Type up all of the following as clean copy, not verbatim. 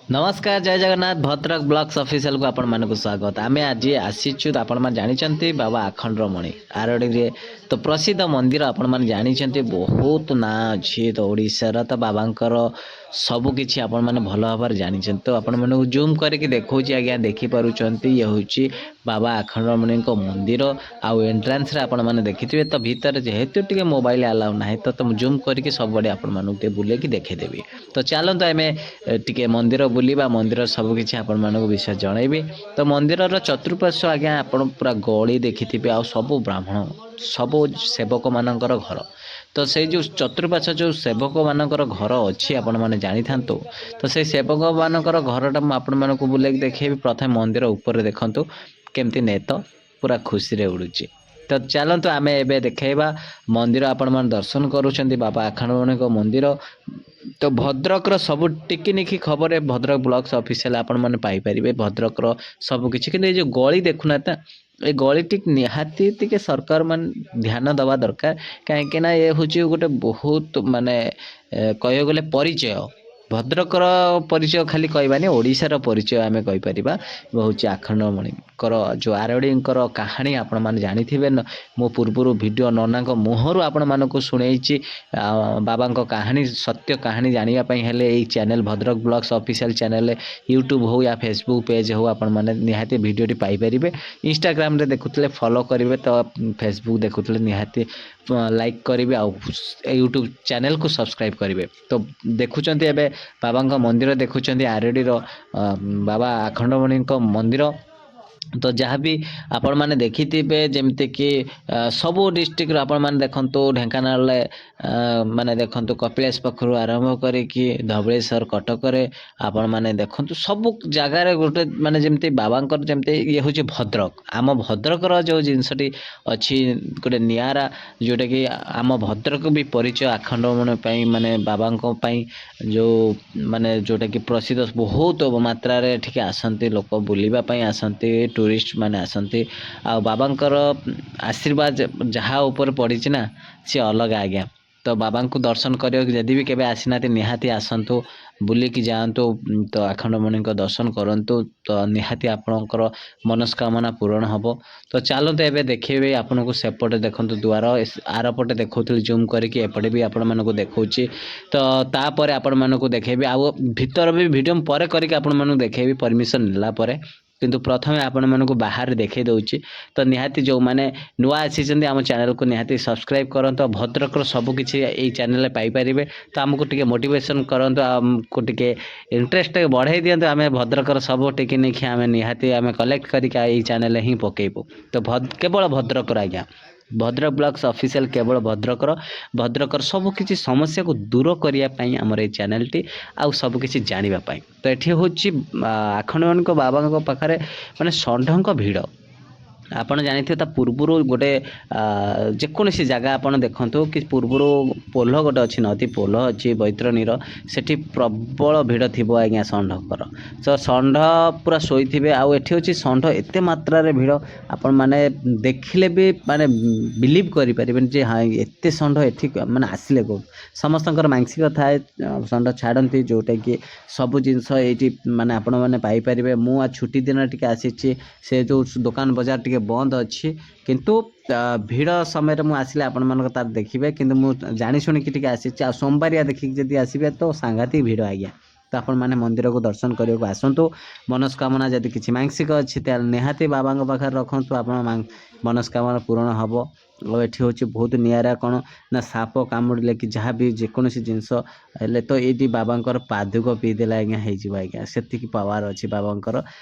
ନମସ୍କାର, ଜୟ ଜଗନ୍ନାଥ। ଭଦ୍ରକ ବ୍ଲଗ୍ସ ଅଫିସିଆଲକୁ ଆପଣମାନଙ୍କୁ ସ୍ୱାଗତ। ଆମେ ଆଜି ଆସିଛୁ, ଆପଣମାନେ ଜାଣିଛନ୍ତି, ବାବା ଆଖଣ୍ଡଳମଣି ଆରଡ଼ିରେ ତ ପ୍ରସିଦ୍ଧ ମନ୍ଦିର। ଆପଣମାନେ ଜାଣିଛନ୍ତି, ବହୁତ ନାଁ ଅଛି ତ ଓଡ଼ିଶାର। ତ ବାବାଙ୍କର ସବୁକିଛି ଆପଣମାନେ ଭଲ ଭାବରେ ଜାଣିଛନ୍ତି। ତ ଆପଣମାନଙ୍କୁ ଜୁମ୍ କରିକି ଦେଖାଉଛି ଆଜ୍ଞା, ଦେଖିପାରୁଛନ୍ତି, ଇଏ ହେଉଛି ବାବା ଆଖଣ୍ଡଳମଣିଙ୍କ ମନ୍ଦିର। ଆଉ ଏଣ୍ଟ୍ରାନ୍ସରେ ଆପଣମାନେ ଦେଖିଥିବେ। ତ ଭିତରେ ଯେହେତୁ ଟିକେ ମୋବାଇଲ ଆଲାଉ ନାହିଁ, ତ ମୁଁ ଜୁମ୍ କରିକି ସବୁଆଡ଼େ ଆପଣମାନଙ୍କୁ ଟିକେ ବୁଲେଇକି ଦେଖେଇଦେବି। ତ ଚାଲନ୍ତୁ, ଆମେ ଟିକେ ମନ୍ଦିର ବୁଲିବା, ମନ୍ଦିର ସବୁକିଛି ଆପଣମାନଙ୍କୁ ବିଷୟ ଜଣେଇବି। ତ ମନ୍ଦିରର ଚତୁଃପାର୍ଶ୍ୱ ଆଜ୍ଞା ଆପଣ ପୁରା ଗଳି ଦେଖିଥିବେ, ଆଉ ସବୁ ବ୍ରାହ୍ମଣ, ସବୁ ସେବକମାନଙ୍କର ଘର। ତ ସେଇ ଯେଉଁ ଚତୁଃପାର୍ଶ୍ୱ ଯେଉଁ ସେବକମାନଙ୍କର ଘର ଅଛି, ଆପଣମାନେ ଜାଣିଥାନ୍ତୁ। ତ ସେଇ ସେବକମାନଙ୍କର ଘରଟା ମୁଁ ଆପଣମାନଙ୍କୁ ବୁଲେଇକି ଦେଖେଇବି। ପ୍ରଥମେ ମନ୍ଦିର ଉପରେ ଦେଖନ୍ତୁ କେମିତି ନେତ ପୁରା ଖୁସିରେ ଉଡ଼ୁଛି। ତ ଚାଲନ୍ତୁ, ଆମେ ଏବେ ଦେଖେଇବା ମନ୍ଦିର। ଆପଣମାନେ ଦର୍ଶନ କରୁଛନ୍ତି ବାବା ଆଖଣ୍ଡଳମଣିଙ୍କ ମନ୍ଦିର। ତ ଭଦ୍ରକର ସବୁ ଟିକିନିଖି ଖବର ଏ ଭଦ୍ରକ ବ୍ଲଗ୍ସ ଅଫିସିଆଲ ଆପଣମାନେ ପାଇପାରିବେ, ଭଦ୍ରକର ସବୁକିଛି। କିନ୍ତୁ ଏଇ ଯେଉଁ ଗଳି ଦେଖୁନାହାନ୍ତି ନା, ଏ ଗଳିଟି ନିହାତି ଟିକେ ସରକାର ମାନେ ଧ୍ୟାନ ଦେବା ଦରକାର, କାହିଁକି ନା ଏ ହେଉଛି ଗୋଟେ ବହୁତ ମାନେ କହିବାକୁ ଗଲେ ପରିଚୟ, ଭଦ୍ରକର ପରିଚୟ ଖାଲି କହିବାନି, ଓଡ଼ିଶାର ପରିଚୟ ଆମେ କହିପାରିବା। ହେଉଛି ଆଖଣ୍ଡଳମଣିଙ୍କର ଯେଉଁ ଆରଡ଼ିଙ୍କର କାହାଣୀ ଆପଣମାନେ ଜାଣିଥିବେ। ମୁଁ ପୂର୍ବରୁ ଭିଡ଼ିଓ ନନାଙ୍କ ମୁହଁରୁ ଆପଣମାନଙ୍କୁ ଶୁଣେଇଛି ବାବାଙ୍କ କାହାଣୀ। ସତ୍ୟ କାହାଣୀ ଜାଣିବା ପାଇଁ ହେଲେ ଏଇ ଚ୍ୟାନେଲ୍ ଭଦ୍ରକ ବ୍ଲଗ୍ସ ଅଫିସିଆଲ ଚ୍ୟାନେଲରେ ୟୁଟ୍ୟୁବ୍ ହଉ ୟା ଫେସବୁକ୍ ପେଜ୍ ହଉ, ଆପଣମାନେ ନିହାତି ଭିଡ଼ିଓଟି ପାଇପାରିବେ। ଇନଷ୍ଟାଗ୍ରାମରେ ଦେଖୁଥିଲେ ଫଲୋ କରିବେ, ତ ଫେସବୁକ୍ ଦେଖୁଥିଲେ ନିହାତି ଲାଇକ୍ କରିବେ ଆଉ ୟୁଟ୍ୟୁବ୍ ଚ୍ୟାନେଲକୁ ସବସ୍କ୍ରାଇବ୍ କରିବେ। ତ ଦେଖୁଛନ୍ତି, ଏବେ ବାବାଙ୍କ ମନ୍ଦିର ଦେଖୁଛନ୍ତି, ଆରଡ଼ିର ବାବା ଆଖଣ୍ଡଳମଣିଙ୍କ ମନ୍ଦିର। ତ ଯାହା ବି ଆପଣମାନେ ଦେଖିଥିବେ, ଯେମିତିକି ସବୁ ଡିଷ୍ଟ୍ରିକ୍ଟର ଆପଣମାନେ ଦେଖନ୍ତୁ, ଢେଙ୍କାନାଳରେ ମାନେ ଦେଖନ୍ତୁ, କପିଳାସ ପାଖରୁ ଆରମ୍ଭ କରିକି ଧବଳେଶ୍ୱର କଟକରେ ଆପଣମାନେ ଦେଖନ୍ତୁ, ସବୁ ଜାଗାରେ ଗୋଟେ ମାନେ ଯେମିତି ବାବାଙ୍କର ଯେମିତି ଇଏ ହେଉଛି ଭଦ୍ରକ। ଆମ ଭଦ୍ରକର ଯେଉଁ ଜିନିଷଟି ଅଛି ଗୋଟେ ନିଆରା, ଯେଉଁଟାକି ଆମ ଭଦ୍ରକ ବି ପରିଚୟ ଆଖଣ୍ଡଳମଣି ପାଇଁ, ମାନେ ବାବାଙ୍କ ପାଇଁ ଯେଉଁ ମାନେ ଯେଉଁଟାକି ପ୍ରସିଦ୍ଧ। ବହୁତ ମାତ୍ରାରେ ଏଠିକି ଆସନ୍ତି ଲୋକ, ବୁଲିବା ପାଇଁ ଆସନ୍ତି, ଟୁରିଷ୍ଟ ମାନେ ଆସନ୍ତି। ଆଉ ବାବାଙ୍କର ଆଶୀର୍ବାଦ ଯାହା ଉପରେ ପଡ଼ିଛି ନା, ସିଏ ଅଲଗା ଆଜ୍ଞା। ତ ବାବାଙ୍କୁ ଦର୍ଶନ କରିବାକୁ ଯଦି ବି କେବେ ଆସିନାହାନ୍ତି, ନିହାତି ଆସନ୍ତୁ, ବୁଲିକି ଯାଆନ୍ତୁ, ତ ଆଖଣ୍ଡଳମଣିଙ୍କ ଦର୍ଶନ କରନ୍ତୁ। ତ ନିହାତି ଆପଣଙ୍କର ମନସ୍କାମନା ପୂରଣ ହେବ। ତ ଚାଲନ୍ତୁ, ଏବେ ଦେଖେଇବି ଆପଣଙ୍କୁ। ସେପଟେ ଦେଖନ୍ତୁ ଦୁଆର, ଆରପଟେ ଦେଖାଉଥିଲି ଜୁମ୍ କରିକି, ଏପଟେ ବି ଆପଣମାନଙ୍କୁ ଦେଖାଉଛି। ତ ତାପରେ ଆପଣମାନଙ୍କୁ ଦେଖେଇବି, ଆଉ ଭିତର ବି ଭିଡ଼ିଓ ମୁଁ ପରେ କରିକି ଆପଣମାନଙ୍କୁ ଦେଖେଇବି ପରମିସନ୍ ନେଲା ପରେ। କିନ୍ତୁ ପ୍ରଥମେ ଆପଣମାନଙ୍କୁ ବାହାରେ ଦେଖେଇ ଦେଉଛି। ତ ନିହାତି ଯେଉଁମାନେ ନୂଆ ଆସିଛନ୍ତି, ଆମ ଚ୍ୟାନେଲକୁ ନିହାତି ସବସ୍କ୍ରାଇବ୍ କରନ୍ତୁ। ଆଉ ଭଦ୍ରକର ସବୁକିଛି ଏଇ ଚ୍ୟାନେଲରେ ପାଇପାରିବେ। ତ ଆମକୁ ଟିକେ ମୋଟିଭେସନ୍ କରନ୍ତୁ, ଆମକୁ ଟିକେ ଇଣ୍ଟରେଷ୍ଟ ବଢ଼େଇ ଦିଅନ୍ତୁ। ଆମେ ଭଦ୍ରକର ସବୁ ଟିକିନିଖି ଆମେ ନିହାତି ଆମେ କଲେକ୍ଟ କରିକି ଏଇ ଚ୍ୟାନେଲରେ ହିଁ ପକେଇବୁ। ତ କେବଳ ଭଦ୍ରକର ଆଜ୍ଞା, ଭଦ୍ରକ ବ୍ଲଗ୍ସ ଅଫିସିଆଲ କେବଳ ଭଦ୍ରକର ସବୁକିଛି ସମସ୍ୟାକୁ ଦୂର କରିବା ପାଇଁ ଆମର ଏଇ ଚ୍ୟାନେଲଟି, ଆଉ ସବୁକିଛି ଜାଣିବା ପାଇଁ। ତ ଏଠି ହେଉଛି ଆଖଣ୍ଡଳମଣିଙ୍କ ବାବାଙ୍କ ପାଖରେ ମାନେ ଷଣ୍ଢଙ୍କ ଭିଡ଼। ଆପଣ ଜାଣିଥିବେ, ତା ପୂର୍ବରୁ ଗୋଟେ ଯେକୌଣସି ଜାଗା ଆପଣ ଦେଖନ୍ତୁ କି ପୂର୍ବରୁ ପୋଲ ଗୋଟେ ଅଛି, ନଦୀ ପୋଲ ଅଛି ବୈତରଣୀର, ସେଠି ପ୍ରବଳ ଭିଡ଼ ଥିବ ଆଜ୍ଞା ଷଣ୍ଢଙ୍କର। ତ ଷଣ୍ଢ ପୁରା ଶୋଇଥିବେ। ଆଉ ଏଠି ହେଉଛି ଷଣ୍ଢ ଏତେ ମାତ୍ରାରେ ଭିଡ଼, ଆପଣମାନେ ଦେଖିଲେ ବି ମାନେ ବିଲିଭ୍ କରିପାରିବେନି ଯେ ହଁ, ଏତେ ଷଣ୍ଢ ଏଠି ମାନେ ଆସିଲେ କେଉଁଠୁ। ସମସ୍ତଙ୍କର ମାନସିକ ଥାଏ, ଷଣ୍ଢ ଛାଡ଼ନ୍ତି, ଯେଉଁଟାକି ସବୁ ଜିନିଷ ଏଇଠି ମାନେ ଆପଣମାନେ ପାଇପାରିବେ। ମୁଁ ଆଉ ଛୁଟି ଦିନ ଟିକେ ଆସିଛି, ସେ ଯେଉଁ ଦୋକାନ ବଜାର ଟିକେ ବନ୍ଦ ଅଛି। କିନ୍ତୁ ଭିଡ଼ ସମୟରେ ମୁଁ ଆସିଲେ ଆପଣମାନଙ୍କ ତାର ଦେଖିବେ। କିନ୍ତୁ ମୁଁ ଜାଣି ଶୁଣିକି ଟିକେ ଆସିଛି, ଆଉ ସୋମବାରିଆ ଦେଖିକି ଯଦି ଆସିବେ ତ ସାଂଘାତିକ ଭିଡ଼ ଆଜ୍ଞା। ତ ଆପଣମାନେ ମନ୍ଦିରକୁ ଦର୍ଶନ କରିବାକୁ ଆସନ୍ତୁ। ମନସ୍କାମନା ଯଦି କିଛି ମାନସିକ ଅଛି, ତାହେଲେ ନିହାତି ବାବାଙ୍କ ପାଖରେ ରଖନ୍ତୁ, ଆପଣ ମନସ୍କାମନା ପୂରଣ ହେବ। ଆଉ ଏଠି ହେଉଛି ବହୁତ ନିଆରା। କ'ଣ ନା ସାପ କାମୁଡ଼ିଲେ କି ଯାହା ବି ଯେକୌଣସି ଜିନିଷ ହେଲେ, ତ ଏଇଠି ବାବାଙ୍କର ପାଦୁକ ପିଇଦେଲେ ଆଜ୍ଞା ହେଇଯିବ ଆଜ୍ଞା। ସେତିକି ପାୱାର ଅଛି ବାବାଙ୍କର।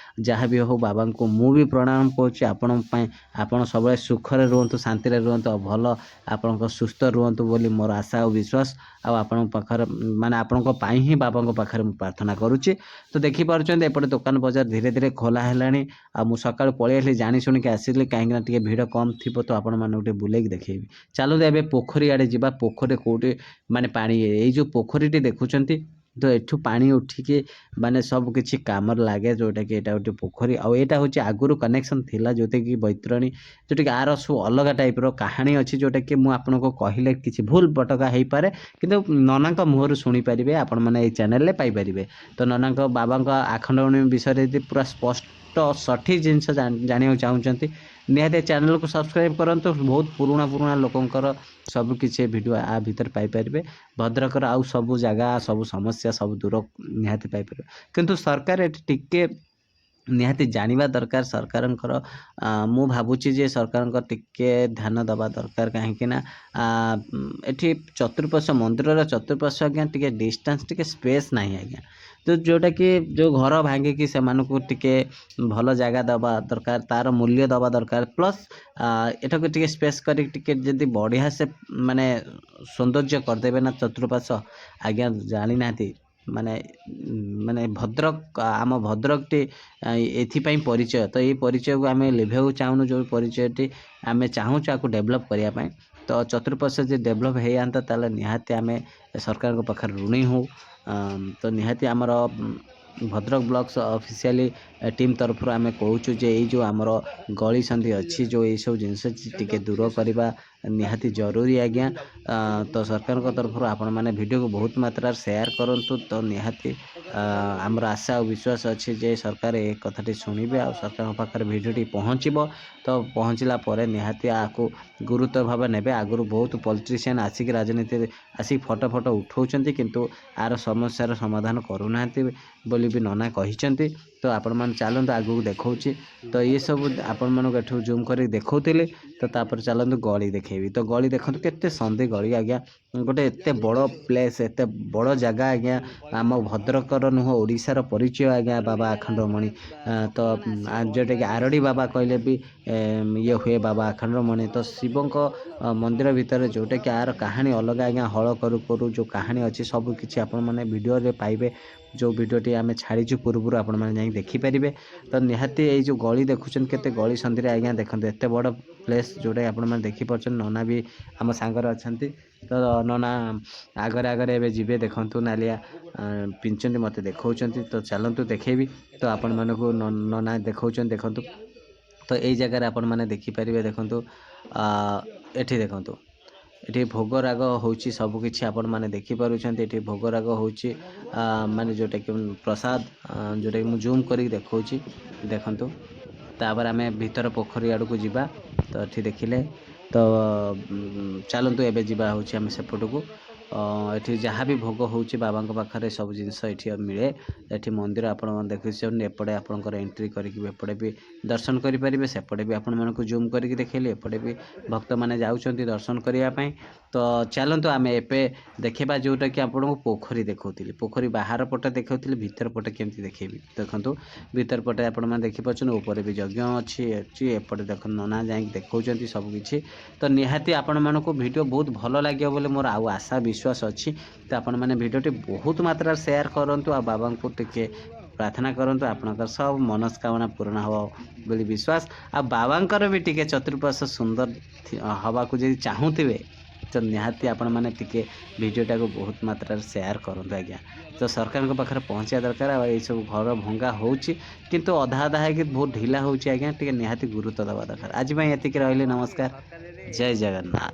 ଯାହା ବି ହଉ, ବାବାଙ୍କୁ ମୁଁ ବି ପ୍ରଣାମ କରୁଛି ଆପଣଙ୍କ ପାଇଁ। ଆପଣ ସବୁବେଳେ ସୁଖରେ ରୁହନ୍ତୁ, ଶାନ୍ତିରେ ରୁହନ୍ତୁ, ଆଉ ଭଲ ଆପଣଙ୍କ ସୁସ୍ଥ ରୁହନ୍ତୁ ବୋଲି ମୋର ଆଶା ଆଉ ବିଶ୍ୱାସ। ଆଉ ଆପଣଙ୍କ ପାଖରେ ମାନେ ଆପଣଙ୍କ ପାଇଁ ହିଁ ବାବାଙ୍କ ପାଖରେ ମୁଁ ପ୍ରାର୍ଥନା କରୁଛି। ତ ଦେଖିପାରୁଛନ୍ତି, ଏପଟେ ଦୋକାନ ବଜାର ଧୀରେ ଧୀରେ ଖୋଲା ହେଲାଣି। ଆଉ ମୁଁ ସକାଳୁ ପଳେଇ ଆସିଲି, ଜାଣି ଶୁଣିକି ଆସିଲି, କାହିଁକିନା ଟିକେ ଭିଡ଼ କମ୍ ଥିବ, ତ ଆପଣମାନଙ୍କୁ ଟିକେ ବୁଲେଇକି ଦେଖେଇବି। ଚାଲନ୍ତୁ, ଏବେ ପୋଖରୀ ଆଡ଼େ ଯିବା। ପୋଖରୀରେ କେଉଁଠି ମାନେ ପାଣି, ଏଇ ଯେଉଁ ପୋଖରୀଟି ଦେଖୁଛନ୍ତି। ତ ଏଠୁ ପାଣି ଉଠିକି ମାନେ ସବୁ କିଛି କାମରେ ଲାଗେ, ଯେଉଁଟାକି ଏଇଟା ଗୋଟେ ପୋଖରୀ। ଆଉ ଏଇଟା ହେଉଛି ଆଗରୁ କନେକ୍ସନ୍ ଥିଲା, ଯେଉଁଟାକି ବୈତରଣୀ, ଯେଉଁଟାକି ଆର ସବୁ ଅଲଗା ଟାଇପ୍ର କାହାଣୀ ଅଛି, ଯେଉଁଟାକି ମୁଁ ଆପଣଙ୍କୁ କହିଲେ କିଛି ଭୁଲ ବଟକା ହେଇପାରେ, କିନ୍ତୁ ନନାଙ୍କ ମୁହଁରୁ ଶୁଣିପାରିବେ, ଆପଣମାନେ ଏଇ ଚ୍ୟାନେଲରେ ପାଇପାରିବେ। ତ ନନାଙ୍କ ବାବାଙ୍କ ଆଖଣ୍ଡଳମଣି ବିଷୟରେ ଯଦି ପୁରା ସ୍ପଷ୍ଟ ସଠିକ୍ ଜିନିଷ ଜାଣିବାକୁ ଚାହୁଁଛନ୍ତି, ନିହାତି ଚ୍ୟାନେଲକୁ ସବସ୍କ୍ରାଇବ୍ କରନ୍ତୁ। ବହୁତ ପୁରୁଣା ପୁରୁଣା ଲୋକଙ୍କର ସବୁ କିଛି ଭିଡ଼ିଓ ଆ ଭିତରେ ପାଇପାରିବେ। ଭଦ୍ରକର ଆଉ ସବୁ ଜାଗା, ସବୁ ସମସ୍ୟା ସବୁ ଦୂର ନିହାତି ପାଇପାରିବେ। କିନ୍ତୁ ସରକାର ଏଠି ଟିକେ ନିହାତି ଜାଣିବା ଦରକାର। ସରକାରଙ୍କର ମୁଁ ଭାବୁଛି ଯେ ସରକାରଙ୍କ ଟିକେ ଧ୍ୟାନ ଦେବା ଦରକାର, କାହିଁକି ନା ଏଠି ଚତୁଃପାର୍ଶ୍ୱ ମନ୍ଦିରର ଚତୁଃପାର୍ଶ୍ୱ ଆଜ୍ଞା ଟିକେ ଡିଷ୍ଟାନ୍ସ, ଟିକେ ସ୍ପେସ୍ ନାହିଁ ଆଜ୍ଞା। ତ ଯେଉଁଟାକି ଯେଉଁ ଘର ଭାଙ୍ଗିକି ସେମାନଙ୍କୁ ଟିକେ ଭଲ ଜାଗା ଦେବା ଦରକାର, ତା'ର ମୂଲ୍ୟ ଦେବା ଦରକାର। ପ୍ଲସ୍ ଏଠାକୁ ଟିକେ ସ୍ପେସ୍ କରିକି ଟିକେ ଯଦି ବଢ଼ିଆ ସେ ମାନେ ସୌନ୍ଦର୍ଯ୍ୟ କରିଦେବେ ନା ଚତୁଃପାର୍ଶ୍ୱ ଆଜ୍ଞା, ଜାଣିନାହାନ୍ତି ମାନେ ମାନେ ଭଦ୍ରକ, ଆମ ଭଦ୍ରକଟି ଏଥିପାଇଁ ପରିଚୟ। ତ ଏଇ ପରିଚୟକୁ ଆମେ ଲିଭାଇବାକୁ ଚାହୁଁନୁ। ଯେଉଁ ପରିଚୟଟି ଆମେ ଚାହୁଁଛୁ ଆକୁ ଡେଭଲପ୍ କରିବା ପାଇଁ, ତ ଚତୁଃପାର୍ଶ୍ୱ ଯଦି ଡେଭଲପ୍ ହେଇଯାଆନ୍ତା, ତାହେଲେ ନିହାତି ଆମେ ସରକାରଙ୍କ ପାଖରେ ଋଣୀ ହଉ। ତ ନିହାତି ଆମର ଭଦ୍ରକ ବ୍ଲକ୍ସ ଅଫିସିଆଲି ଟିମ୍ ତରଫରୁ ଆମେ କହୁଛୁ ଯେ ଏଇ ଯେଉଁ ଆମର ଗଳି ସନ୍ଧି ଅଛି, ଯେଉଁ ଏଇସବୁ ଜିନିଷ ଟିକେ ଦୂର କରିବା ନିହାତି ଜରୁରୀ ଆଜ୍ଞା। ତ ସରକାରଙ୍କ ତରଫରୁ ଆପଣମାନେ ଭିଡ଼ିଓକୁ ବହୁତ ମାତ୍ରାରେ ସେୟାର କରନ୍ତୁ। ତ ନିହାତି ଆମର ଆଶା ଆଉ ବିଶ୍ୱାସ ଅଛି ଯେ ସରକାର ଏ କଥାଟି ଶୁଣିବେ ଆଉ ସରକାରଙ୍କ ପାଖରେ ଭିଡ଼ିଓଟି ପହଞ୍ଚିବ। ତ ପହଞ୍ଚିଲା ପରେ ନିହାତି ଆକୁ ଗୁରୁତ୍ୱ ଭାବେ ନେବେ। ଆଗରୁ ବହୁତ ପଲିଟିସିଆନ୍ ଆସିକି, ରାଜନୀତିରେ ଆସିକି ଫଟୋ ଫଟୋ ଉଠାଉଛନ୍ତି, କିନ୍ତୁ ଆର ସମସ୍ୟାର ସମାଧାନ କରୁନାହାନ୍ତି ବୋଲି ବି ନନା କହିଛନ୍ତି। ତ ଆପଣମାନେ ଚାଲନ୍ତୁ, ଆଗକୁ ଦେଖାଉଛି। ତ ଏସବୁ ଆପଣମାନଙ୍କୁ ଏଠୁ ଜୁମ୍ କରିକି ଦେଖାଉଥିଲି। ତ ତାପରେ ଚାଲନ୍ତୁ ଗଳି ଦେଖେଇବି। ତ ଗଳି ଦେଖନ୍ତୁ, କେତେ ସନ୍ଧି ଗଳି ଆଜ୍ଞା। ଗୋଟେ ଏତେ ବଡ଼ ପ୍ଲେସ୍, ଏତେ ବଡ଼ ଜାଗା ଆଜ୍ଞା, ଆମ ଭଦ୍ରକର ନୁହଁ, ଓଡ଼ିଶାର ପରିଚୟ ଆଜ୍ଞା ବାବା ଆଖଣ୍ଡଳମଣି। ତ ଯେଉଁଟାକି ଆରଡ଼ି ବାବା କହିଲେ ବି ଇଏ ହୁଏ ବାବା ଆଖଣ୍ଡଳମଣି। ତ ଶିବଙ୍କ ମନ୍ଦିର ଭିତରେ ଯେଉଁଟାକି ଆର କାହାଣୀ ଅଲଗା ଆଜ୍ଞା। ହଳ କରୁ କରୁ ଯେଉଁ କାହାଣୀ ଅଛି, ସବୁ କିଛି ଆପଣମାନେ ଭିଡ଼ିଓରେ ପାଇବେ। ଯେଉଁ ଭିଡ଼ିଓଟି ଆମେ ଛାଡ଼ିଛୁ ପୂର୍ବରୁ, ଆପଣମାନେ ଯାଇକି ଦେଖିପାରିବେ। ତ ନିହାତି ଏଇ ଯେଉଁ ଗଳି ଦେଖୁଛନ୍ତି, କେତେ ଗଳି ସନ୍ଧିରେ ଆଜ୍ଞା ଦେଖନ୍ତୁ, ଏତେ ବଡ଼ ପ୍ଲେସ୍ ଯେଉଁଟାକି ଆପଣମାନେ ଦେଖିପାରୁଛନ୍ତି। ନନା ବି ଆମ ସାଙ୍ଗରେ ଅଛନ୍ତି। ତ ନନା ଆଗରେ ଆଗରେ ଏବେ ଯିବେ। ଦେଖନ୍ତୁ, ନାଲିଆ ପିନ୍ଧିଛନ୍ତି, ମୋତେ ଦେଖାଉଛନ୍ତି। ତ ଚାଲନ୍ତୁ ଦେଖେଇବି। ତ ଆପଣମାନଙ୍କୁ ନନା ଦେଖାଉଛନ୍ତି, ଦେଖନ୍ତୁ। ତ ଏଇ ଜାଗାରେ ଆପଣମାନେ ଦେଖିପାରିବେ। ଦେଖନ୍ତୁ, ଏଠି ଦେଖନ୍ତୁ, ଏଠି ଭୋଗରାଗ ହେଉଛି, ସବୁକିଛି ଆପଣମାନେ ଦେଖିପାରୁଛନ୍ତି। ଏଠି ଭୋଗରାଗ ହେଉଛି, ମାନେ ଯେଉଁଟାକି ପ୍ରସାଦ, ଯେଉଁଟାକି ମୁଁ ଜୁମ୍ କରିକି ଦେଖାଉଛି, ଦେଖନ୍ତୁ। ତାପରେ ଆମେ ଭିତର ପୋଖରୀ ଆଡ଼କୁ ଯିବା। ତ ଏଠି ଦେଖିଲେ। ତ ଚାଲନ୍ତୁ, ଏବେ ଯିବା ହେଉଛି ଆମେ ସେପଟକୁ। ଏଠି ଯାହା ବି ଭୋଗ ହେଉଛି ବାବାଙ୍କ ପାଖରେ, ସବୁ ଜିନିଷ ଏଠି ମିଳେ। ଏଠି ମନ୍ଦିର ଆପଣ ଦେଖୁଛନ୍ତି। ଏପଟେ ଆପଣଙ୍କର ଏଣ୍ଟ୍ରି କରିକି ବି ଏପଟେ ବି ଦର୍ଶନ କରିପାରିବେ। ସେପଟେ ବି ଆପଣମାନଙ୍କୁ ଜୁମ୍ କରିକି ଦେଖେଇଲି। ଏପଟେ ବି ଭକ୍ତମାନେ ଯାଉଛନ୍ତି ଦର୍ଶନ କରିବା ପାଇଁ। ତ ଚାଲନ୍ତୁ, ଆମେ ଏବେ ଦେଖିବା ଯେଉଁଟାକି ଆପଣଙ୍କୁ ପୋଖରୀ ଦେଖାଉଥିଲି। ପୋଖରୀ ବାହାର ପଟେ ଦେଖାଉଥିଲି, ଭିତର ପଟେ କେମିତି ଦେଖେଇବି ଦେଖନ୍ତୁ। ଭିତର ପଟେ ଆପଣମାନେ ଦେଖିପାରୁଛନ୍ତି, ଉପରେ ବି ଯଜ୍ଞ ଅଛି ଅଛି। ଏପଟେ ଦେଖନ୍ତୁ, ନନା ଯାଇକି ଦେଖାଉଛନ୍ତି ସବୁକିଛି। ତ ନିହାତି ଆପଣମାନଙ୍କୁ ଭିଡ଼ିଓ ବହୁତ ଭଲ ଲାଗିବ ବୋଲି ମୋର ଆଉ ଆଶା ବିଶ୍ୱାସ ଅଛି। ତ ଆପଣମାନେ ଭିଡ଼ିଓଟି ବହୁତ ମାତ୍ରାରେ ସେୟାର କରନ୍ତୁ ଆଉ ବାବାଙ୍କୁ ଟିକେ ପ୍ରାର୍ଥନା କରନ୍ତୁ, ଆପଣଙ୍କର ସବୁ ମନସ୍କାମନା ପୂରଣ ହେବ ବୋଲି ବିଶ୍ୱାସ। ଆଉ ବାବାଙ୍କର ବି ଟିକେ ଚତୁଃପାର୍ଶ୍ୱ ସୁନ୍ଦର ହେବାକୁ ଯଦି ଚାହୁଁଥିବେ, ତ ନିହାତି ଆପଣମାନେ ଟିକେ ଭିଡ଼ିଓଟାକୁ ବହୁତ ମାତ୍ରାରେ ସେୟାର କରନ୍ତୁ ଆଜ୍ଞା। ତ ସରକାରଙ୍କ ପାଖରେ ପହଞ୍ଚିବା ଦରକାର। ଆଉ ଏଇସବୁ ଘର ଭଙ୍ଗା ହେଉଛି, କିନ୍ତୁ ଅଧା ଅଧା ହେଇକି ବହୁତ ଢିଲା ହେଉଛି ଆଜ୍ଞା। ଟିକେ ନିହାତି ଗୁରୁତ୍ୱ ଦେବା ଦରକାର। ଆଜି ପାଇଁ ଏତିକି ରହିଲି। ନମସ୍କାର, ଜୟ ଜଗନ୍ନାଥ।